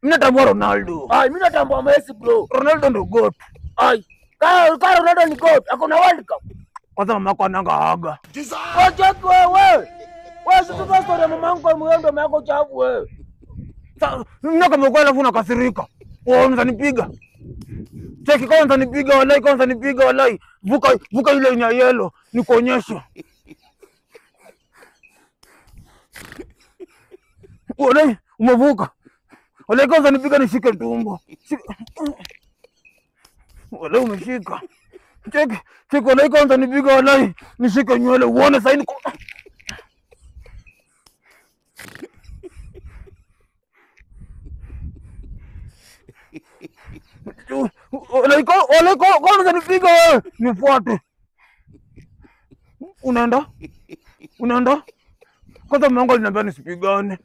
Mimi natambua Ronaldo. Ai, mimi natambua Messi bro. Ronaldo ndo goat. Ai, ka Ronaldo ni goat, akona World Cup. Kwanza mama yako ananga haga. Wacha wewe. Wewe si tupa story ya mama yangu kwa mwendo yako chafu wewe. Mimi kama kwa alafu unakasirika. Wewe unanipiga. Cheki kwanza nipiga walai, kwanza nipiga walai. Vuka vuka ile ina yellow nikuonyeshe. Walai umevuka. Walai kwanza nipiga nishike tumbo. Walai umeshika. Cheki cheki walai kwanza nipiga walai nishike nywele uone sasa niko. Walai kwanza nipiga wewe nifuate. Unaenda? Unaenda? Kwanza mama yangu aliniambia nisipigane.